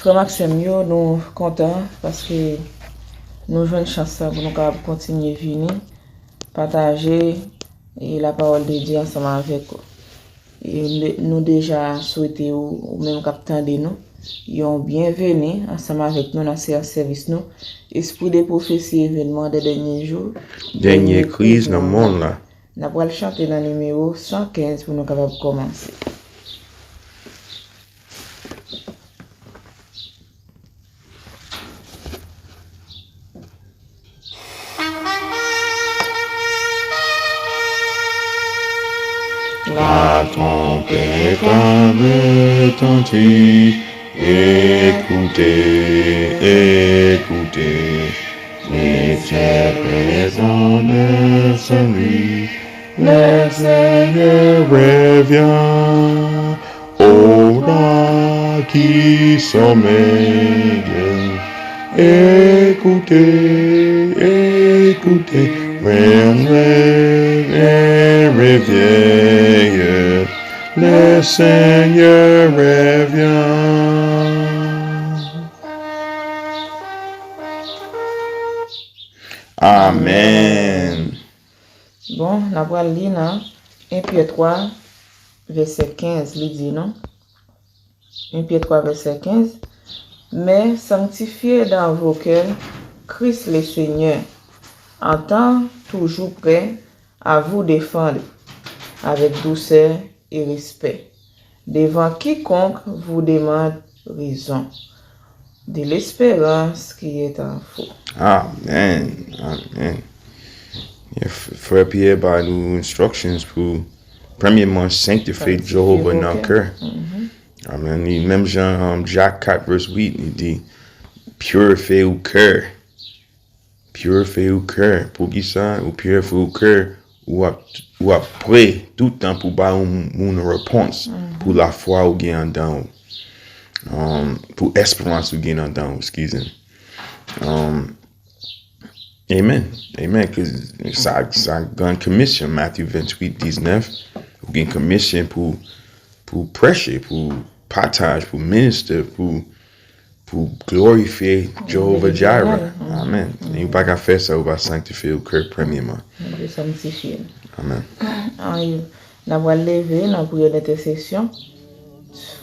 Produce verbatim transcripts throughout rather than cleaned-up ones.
Frè m ak sè m yo, nou kontan paske nou jwenn chans sa pou nou kapab kontinye vini pataje e lapawòl de Dye ansanm avèk ou. E le- nou deja swete ou, ou menm k ap tande nou, yon byenveni ansanm avèk nou nan seyans sèvis nou, Espri de pwofesi, evènman de dènye jou, Dènye kriz nan monn la. N ap pral chante nan nimewo san kenz pou nou kapab kòmanse. La trompette a retenti, écoutez, écoutez, c'est présent le salut, le Seigneur revient. Ô roi qui sommeille, écoutez, écoutez, réveillez, le Seigneur revient. Amen. Bon, n ap pral li nan en Pyè twa, vèsè kenz, li di nou. En Pyè twa, vèsè kenz, mais sanctifiez dans vos cœurs Christ le Seigneur, en tant toujours prêt à vous défendre avec douceur et respect devant quiconque vous demande raison de l'espérance qui est en vous. Amen. Amen. Yeah, f- Frè Pyè ba nou instructions pou, premyèman, sanctify Jehovah nan kè. Amen. Li menm jan, um, Jak kat vès uit, li di, purify ou kè. Purify ou kè. Poukisa ou purify ou kè? Ou ap, ou ap pre tout tan pou ba yon moun repons pou lafwa ou gen andan ou. Um, pou esperans ou gen andan ou, excuse me. Um, amen. Amen. Sa, sa Grand Commission, Matthew venntuit diznèf, ou gen commission pou, pou preche, pou pataje, pou minister, pou, pou glorifye Jehovah Jireh. Amen. E ou pa ka fè sa, ou pa sanctify ou kè premyèman. Amen. N ap pral leve nan priyè dentèsesyon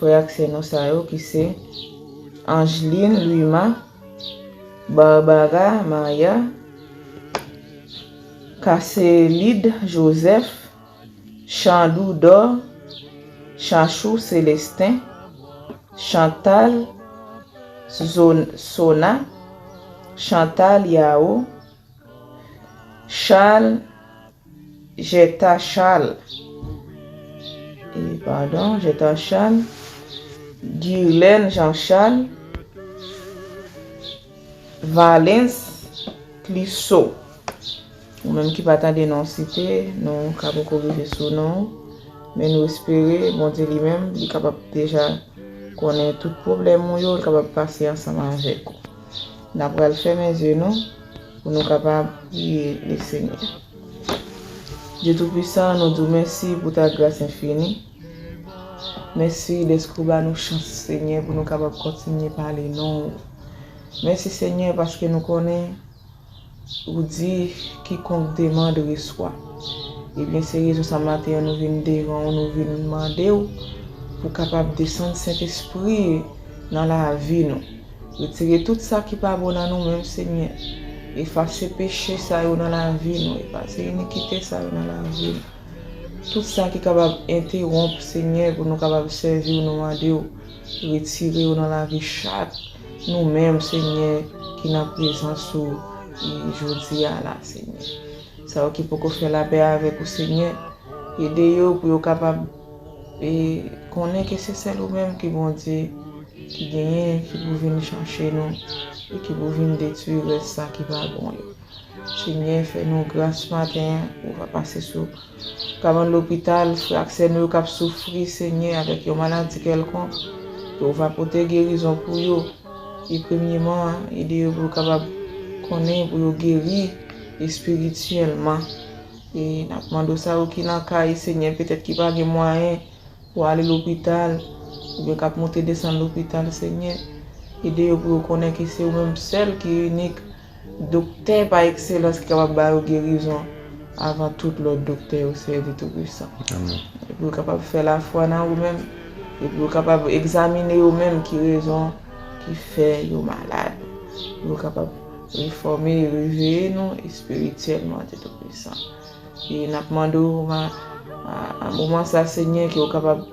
frè ak sè nou sa yo ki se Angeline Luima, Barbara Maya, Cacelide Joseph, Chandou Dor, Chachou Célestin, Chantal Sona, Chantal Yao, Charles Jetta Charles, e, padon, Jetta Charles, Guirlaine Jean Charles, Valens Clisseau. Ou menm ki pa tande non site, nou ka poko rive sou non, men nou espere Bondye li menm, li kapab deja konnen tout pwoblèm ou yo, li kapab pase ansanm avèk ou. N ap pral fèmen zye nou pou nou kapab priye Lesenyè. Dye Toupisan, nou di w mèsi pou ta gras enfini. Mèsi dèske w ba nou chans, Senyè, pou nou kapab kontinye pale non w. Mèsi, Senyè, paske nou konnen ou di, kikonk demande reçoit. Ebyen, se rezon sa maten an nou vin devan w, nou vin mande w pou kapab desann Sentespri nan lavi nou. Retire tout sa ki pa bon nan nou menm, Senyè. Efase peche sa yo nan lavi nou. Efase inikite sa yo nan lavi nou. Tout sa ki kapab entewonp, Senyè, pou nou kapab sèvi w, nou mande w retire yo nan lavi chak nou menm, Senyè, ki nan prezans ou, e, jodi a la, Senyè. Sa yo ki poko fè lapè avèk ou, Senyè, ede yo pou yo kapab, e, konnen ke se sèl ou menm ki Bondye ki genyen, ki pou vin chache nou, e ki pou vin detwi rès sa ki pa bon yo. Senyè, fè nou gras maten an, ou va pase sou kabann lopital, frè ak sè nou yo k ap soufri, Senyè, avèk yon maladi kèlkonk, ke ou va pote gerizon pou yo. E premyeman, ede yo pou yo kapab konnen pou yo geri espirityèlman. E n ap mande w sa yo ki nan kay, Senyè, petèt ki pa gen mwayen pou ale lopital, oubyen k ap monte desann lopital, Senyè. Ede yo pou yo konnen ke se ou menm sèl ki inik, doktè pa ekselans ki kapab ba yo gerizon avan tout lòt doktè yo, Seyè Dye Toupisan. Amèn. Epi yo kapab fè lafwa nan ou menm, epi yo kapab egzamine yo menm ki rezon ki fè yo malad. Yo kapab refòme e reveye nou espirityèlman, Dye Toupisan. E n ap mande w, a, a, a moman sa, Senyè, ke w kapab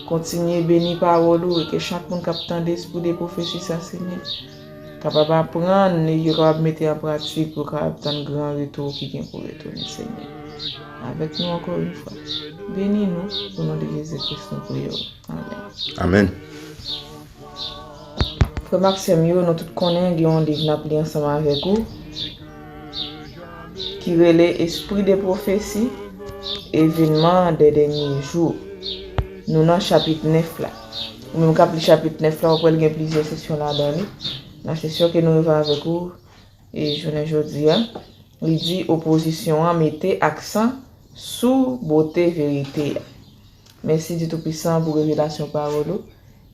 kontinye beni pawòl ou e ke chak moun k ap tande espri de pwofesi sa, Senyè, kapab aprann e yo kapab mete an pratik pou yo kapab tann gran retou ki gen pou retounen, Senyè. Avèk nou ankò yon fwa. Beni nou, o non de Jezi Kris, nou priye w. Amèn. Amèn. Frè m ak sè m yo, nou tout konnen gen yon liv n ap li ansanm avèk ou ki rele Esprit de prophétie, événements des derniers jours. Nou nan chapit nèf la. Ou menm k ap li chapit nèf la, ou kwè l gen plizyè sesyon ladan li. Nan sesyon ke nou rive avèk ou, e jounen jodi a, li di opozisyon an mete aksan sou bote verite a. Mèsi Dye Toupisan pou revelasyon pawòl ou.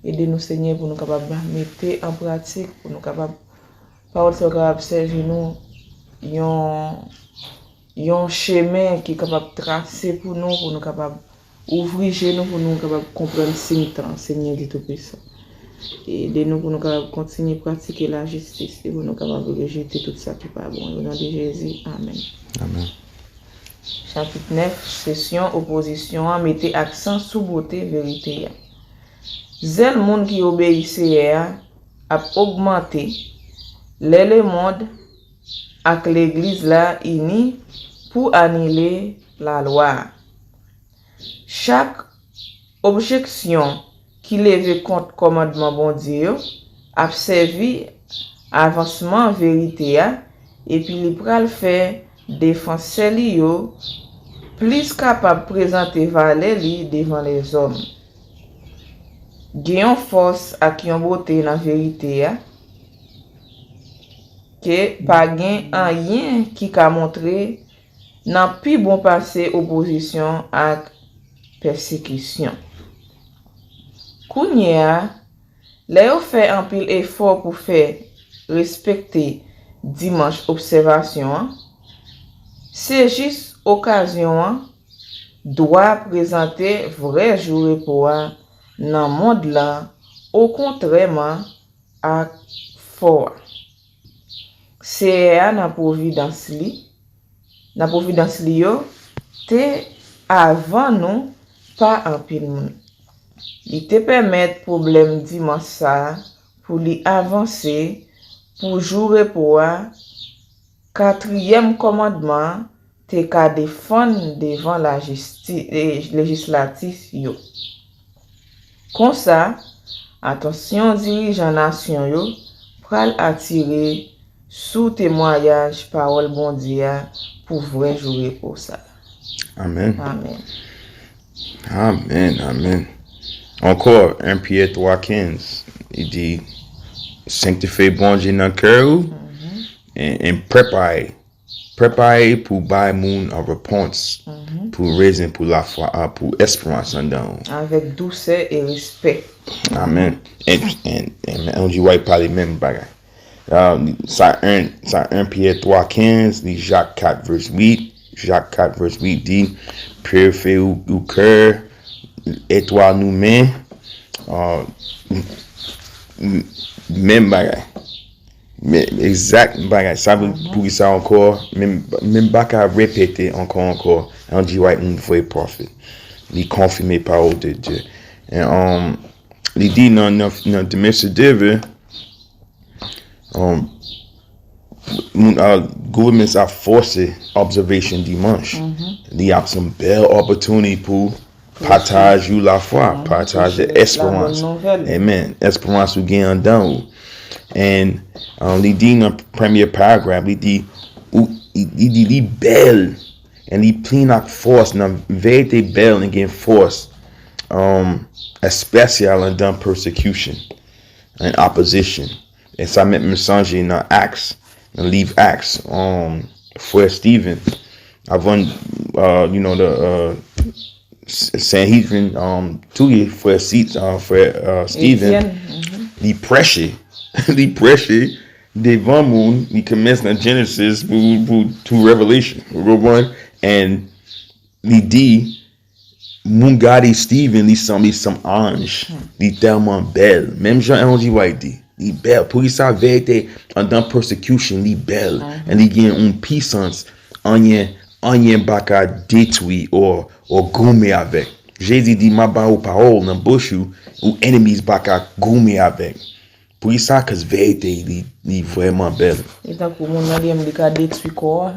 Ede nou, Senyè, pou nou kapab mete an pratik, pou nou kapab, pawòl sa yo kapab sèvi nou yon, yon chemen ki kapab trase pou nou, pou nou kapab ouvri je nou, pou nou kapab konprann siy tan, Senyè Dye Toupisan. Ede nou pou nou kapab kontinye pratike lajistis e pou nou kapab rejte tout sa ki pa bon. O non de Jezi, amèn. Amèn. Chapit nèf, sesyon opozisyon an mete aksan sou bote verite a. Zèl moun ki obeyi Seyè a ap ogmante lè lemonn ak legliz la ini pou anile lalwa a. Chak objeksyon ki leve kont kòmandman Bondye yo ap sèvi avansman verite a, epi li pral fè defansè li yo plis kapab prezante valè li devan lèzòm. Gen yon fòs ak yon bote nan verite a ke pa gen anyen ki ka montre nan pi bon pase opozisyon ak pèsekisyon. Kounye a, lè yo fè anpil efò pou fè respekte dimanch obsèvasyon an, se jis okazyon an dwa prezante vrè jou repo a nan mond lan, okontrèman ak fò a. Seyè a nan pwovidans li, nan pwovidans li yo, te avan nou pa anpil moun. Li te pèmèt pwoblèm dimanch sa a pou li avanse pou jou repo a, katriyèm kòmandman an te ka defann devan lajisti-, e, lejislatif yo. Konsa, atansyon dirijan nasyon yo pral atire sou temwayaj pawòl Bondye a pou vrè jou repo sa a. Amèn. Amèn. Amèn, amèn. Ankò, en Pyè twa kenz, li di, sanktifye Bondye nan kè ou, e, e prepare, prepare pou bay moun an repons, pou rezon, pou lafwa, a, pou esperans anndan ou. Avèk dousè e respè. Amèn. E, e, e, Ellen G. White pale menm bagay. Ah, sa en, sa en Pyè twa kenz, li Jak kat vès uit. Jak kat vès uit di, purifye ou, ou kè, etwal nou men. Ah, m-, m-, menm bagay. Men, egzak bagay. Sa vle, pou ki sa ankò, menm, menm pa ka repete ankò, ankò. Ellen G. White, yon vrè pwofèt. Li konfime pawòl de Dye. E, um, li di nan, nan, nan Dementia Deve, um, moun, uh, gouvènman sa fòse obsèvation dimanch. Li ap se yon bèl opportunity pou pataje lafwa, pataje esperans. Amen. Esperans ou gen anndan ou. And, um, li di nan premye paragraf, li di, ou, li, li di, li bèl, and li plen ak fòs, nan verite bèl, li gen fòs, um, espesyal anndan persecution and opposition. E sa mèt m sonje nan Acts, nan liv Acts, um, frè Stephen, avan, uh, you know, the, uh, S-, Sanhedrin, um, touye frè Si-, uh, frè, uh, Stephen, li preche, li preche devan moun, li kòmanse nan Genesis pou, pou to Revelation. Ou konprann? And li di, moun gade Stephen, li sanble yon anj. Li tèlman bèl. Menm jan Ellen G. White di, li bèl. Poukisa verite andan persecution, li bèl. And li gen yon pisans, anyen, anyen pa ka detwi or, or goumen avèk. Jezi di, m ap ba ou pawòl nan bouch ou, ou enemies pa ka goumen avèk. Poukisa? Cause verite, li, li vrèman bèl. E tankou moun nan li menm, li ka detwi kò a,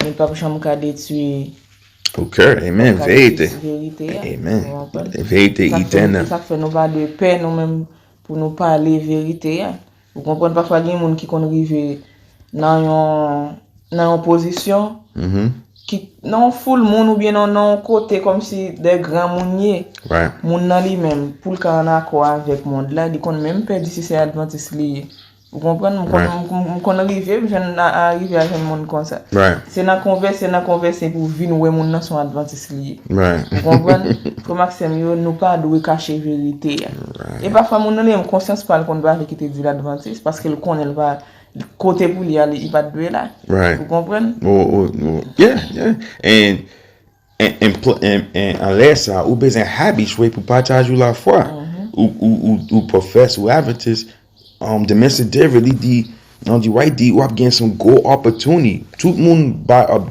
men l p ap janm ka detwi Ok, amen. Verite. Verite a. Amen. Verite etènèl. Sa k fè nou pa dwe pè nou menm pou nou pale verite a. Ou konprann, pafwa gen moun ki konn rive nan yon, nan yon pozisyon ki nan yon foul moun oubyen nan, nan yon kote kòmsi de granmoun ye. Moun nan li menm, pou l ka ann akò avèk mond la, li konn menm pè di si se advantis li ye. Ou konprann? M konn, m, m, m konn rive, m jwenn a, a rive a jwenn moun konsa. Se nan konvèse, nan konvèse pou vin wè moun nan se yon advantis li ye. Ou konprann? Frè m ak sè m yo, nou pa dwe kache verite a. E pafwa moun nan li menm konsyans pa l konn pa vle kite di l advantis, paske l konnen l pa, kote pou li ale, li pa t dwe la. Ou konprann? Yeah, yeah. And, and, and, and, and anlè sa, ou bezwen habitye pou pataje w lafwa. Ou, ou, ou, ou pwofèse, ou advantis, um, the Mister David, li di, Ellen G. White di, w ap gen some gwo opportunity. Tout moun bay, uh,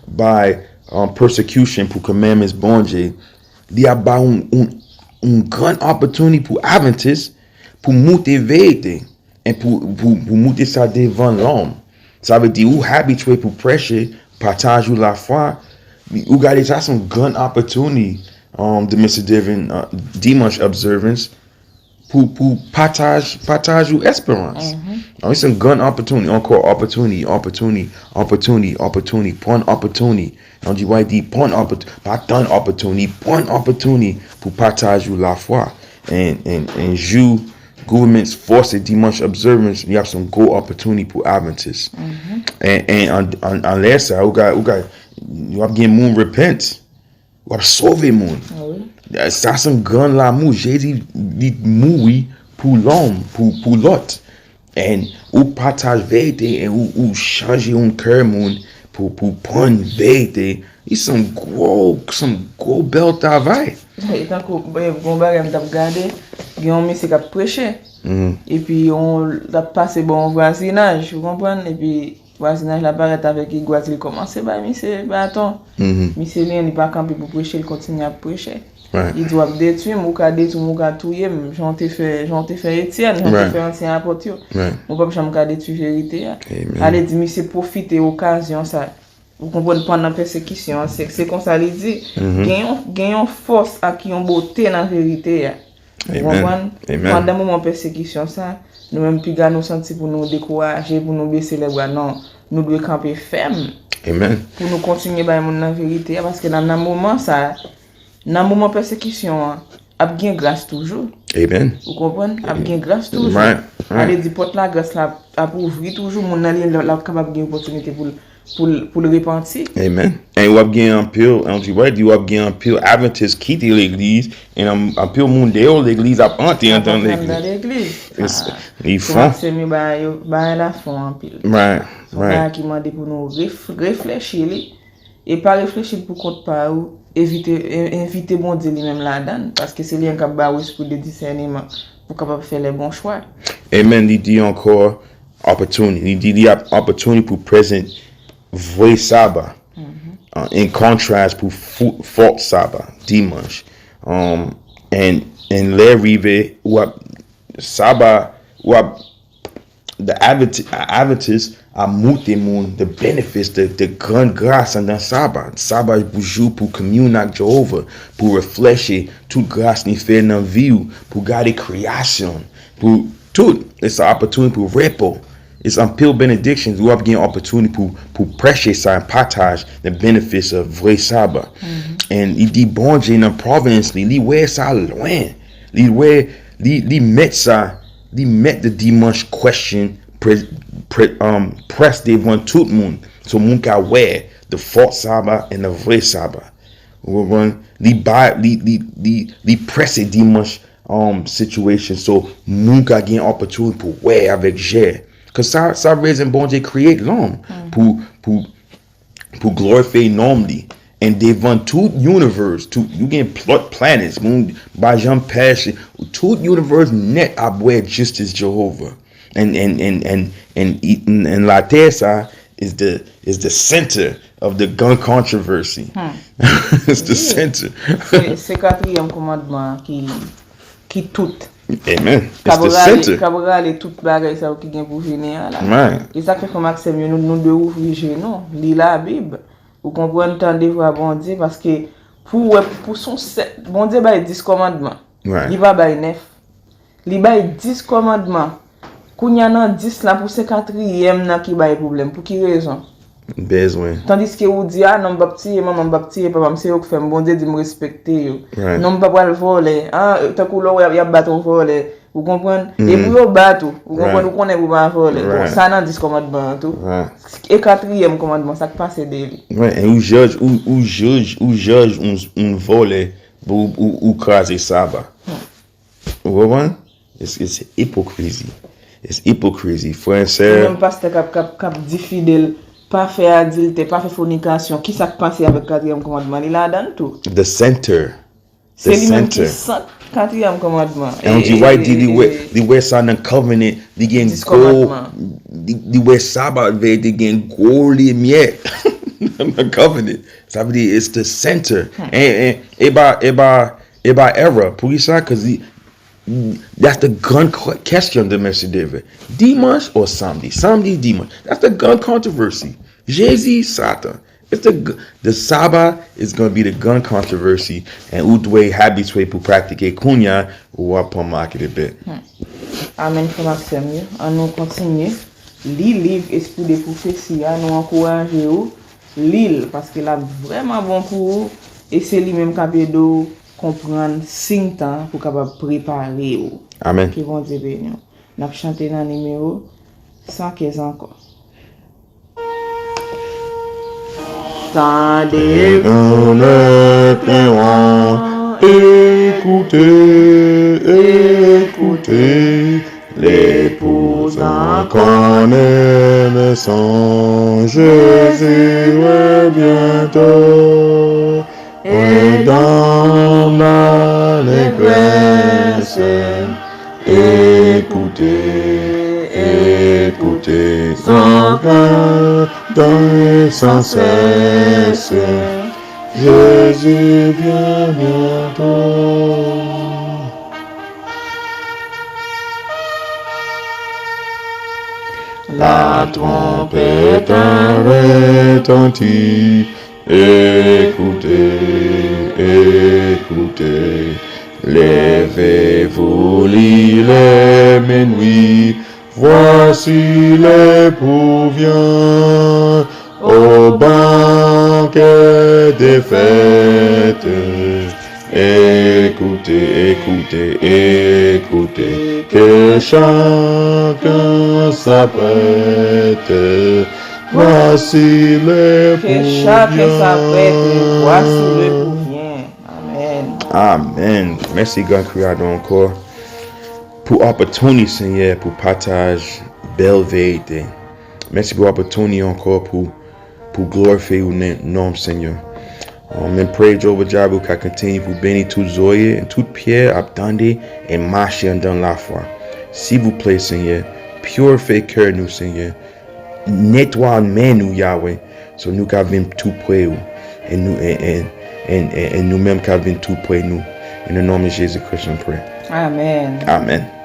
bay, um, persecution pou commandments Bondye. Li ap bay yon, yon, yon gran opportunity pou advantis, pou moute verite, e pou, pou, pou moute sa devan lòm. Sa vle di, ou habitye pou preche, pataje w lafwa. Ou gade sa, se yon gran opportunity, um, the Mister David, uh, Dimanche Observance, pou, pou pataje, pataje w esperans. An, se yon gran opportunity, ankò opportunity, opportunity, opportunity, opportunity, pran opportunity. Ellen G. White di, pran opportunity, pa tann opportunity, pran opportunity pou pataje w lafwa. And, and, and jou government fòse Dimanche Observance, li ap se yon gwo opportunity pou advantis. And, and an, an, anlè sa, ou ka, ou ka, w ap gen moun repent. W ap sove moun. Sa se yon gran lanmou. Jezi, li mouri pou lòm, pou, pou lòt. And ou pataje verite, and ou, ou chanje yon kè moun pou, pou pran verite. Li se yon gwo, se yon gwo bèl travay. E tankou, e, gon bagay m t ap gade, gen yon mesye k ap preche. Epi yon, l ap pase bò yon vwazinaj, ou konprann? Epi vwazinaj la parèt avèk egwaz, li kòmanse bay misye baton. Misye li, li pa kanpe pou preche, li kontinye ap preche. Li di, w ap detwi m, ou ka detwi m, ou ka touye m, jan w te fè, jan w te fè Etyèn, jan w te fè ansyen apot yo. Ou p ap janm ka detwi verite a. Ale di misye pwofite okazyon sa. Ou konprann, pandan pèsekisyon an, se, se konsa li di. Gen yon, gen yon fòs ak yon bote nan verite a. Ou konprann? Pandan moman pèsekisyon sa, nou menm piga nou santi pou nou dekouraje, pou nou bese lèbra. Non, nou dwe kanpe fèm pou nou kontinye bay moun nan verite a, paske nan, nan moman sa, nan moman pèsekisyon an, ap gen gras toujou. Ou konprann? Ap gen gras toujou. Ale di pòt lagras la ap, ap ouvri toujou, moun nan li, l ap kapab gen opòtinite pou l, pou l, pou l repanti. Amen. And w ap gen anpil, Ellen G. White di w ap gen anpil advantis kite legliz, and an, anpil moun deyò legliz ap antre anndan legliz. Li fon. Frè m ak sè m yo, bagay yo, bagay la fon anpil. Se yon bagay ki mande pou nou ref-, reflechi li. E pa reflechi l pou kont pa ou, evite, e, envite Bondye li menm ladan l, paske se li menm k ap ba ou espri de disèneman pou w kapab fè lè bon chwa. Amen. Li di ankò, opportunity. Li di li ap opportunity pou present vrè saba. Uh, in contrast pou fo-, false saba, dimanch. Um, and, and lè rive, w ap, saba, w ap the Advent-, Adventist ap moute moun, the benefits, the, the gran gras anndan saba. Saba pou jou pou kominye ak Jewova, pou reflechi tout gras li fè nan vi w, pou gade kreyasyon, pou tout. It's an opportunity pou repo. It's anpil benedictions. W ap gen opportunity pou, pou preche sa, pataje the benefits of vrè saba. And li di Bondye nan providence li, li wè sa lwen. Li wè, li, li met sa, li met the dimanche question pre-, pre-, um, près devan tout moun. So moun ka wè the false saba and the vrè saba. Ou konprann? Li ba, li, li, li, li prese dimanch, um, situation. So, moun ka gen opportunity pou wè avèk jè. Cause sa, sa reason Bondye create lòm pou, pou, pou glorify nom li. And devan tout universe, tout, you gen plot planets, moun pa janm pèse, tout universe net ap wè justice Jehovah. And, and, and, and, and, and, and latè sa is the, is the center of the gun controversy. It's the center. Se, se katriyèm kòmandman an ki, ki tout. Amen. It's the center. K ap rale tout bagay sa yo ki gen pou vini an la. E sa k fè frè Maxime yo, nou, nou dwe ouvri je nou, li Labib. Ou konprann, tande vwa Bondye, paske pou w wè, pou son sèt, Bondye bay dis kòmandman. Li pa bay nèf. Li bay dis kòmandman. Kounye a nan dis la, pou se katriyèm nan ki bay pwoblèm. Pou ki rezon? Bezwen. Tandiske ou di, a non, m p ap tiye manman m, m p ap tiye papa m, se yo k fè m, Bondye di m respekte yo. Non, m pa pral vòlè. A, tankou lè w wè y ap bat yon vòlè, ou konprann? E pou yo bat ou, ou konprann, ou konnen pou w pa vòlè. Bon, sa nan dis kòmandman an tou. E katriyèm kòmandman, sa k pase de li? Right, and ou jaj, ou, ou jaj, ou jaj yon, yon vòlè, ou, ou, ou kraze saba. Ou konprann? It's, it's hypocrisy. It's hypocrisy. Frè e sè. Menm pastè k ap, k ap, k ap di fidèl, pa fè adiltè, pa fè fònikasyon. Kisa k pase avèk katriyèm kòmandman? Li ladan l tou. The center. Se li menm ki sant katriyèm kòmandman. E, e, e, e, li wè sa nan covenant, li gen gwo, li, li wè sa ba verite gen gwo limyè nan covenant. Sa vle di, it's the center. E, e, e ba, e ba, E ba erè. Poukisa? Cause he, that's the gun question de Mesye David. Dimanch ou samdi? Samdi, dimanch. That's the gun controversy. Jezi, Satan. It's the, the Sabbath is going to be the gun controversy. And ou dwe habitye pou pratike kounya, ou ap pran make de bèt. Amen, frè m ak sè m yo. Ann nou kontinye li liv Esprit de Prophétie a, nou ankouraje ou li l, paske l ap vrèman bon pou ou, e se li menm k ap ede w konprann siy tan an pou w kapab prepare w. Ke Bondye beni w. N ap chante nan nimewo san kenz ankò. Tande, écoutez, écoutez, l'épouse incarnée de son Jésus est bientôt. Et dans l'allégresse, écoutez, écoutez, sans crainte et sans cesse, Jésus vient bientôt. La trompette a retenti, écoutez, écoutez, levez-vous, il est minuit, voici l'époux vient au banquet des fêtes. Écoutez, écoutez, écoutez, que chacun s'apprête. Voici l'époux vient. Que chacun s'apprête, voici l'époux vient. Amen. Amen. Mèsi, gran Kreyadè, ankò pou opportunity, Senyè, pou pataj bèl verite. Mèsi pou opportunity ankò pou, pou glorify ou non, Senyè. Um, men pray Jehovah Jireh ka continue pou beni tout zòrye, tout pyè ap tande e mache anndan lafwa. Silvouplè, Senyè, purify kè nou, Senyè. Netwaye men nou, Yahweh. So nou ka vin tou pre ou. E nou, e, e, e, e, e nou menm ka vin tou pre nou. In the name of Jesus Christ, we pray. Amen. Amen.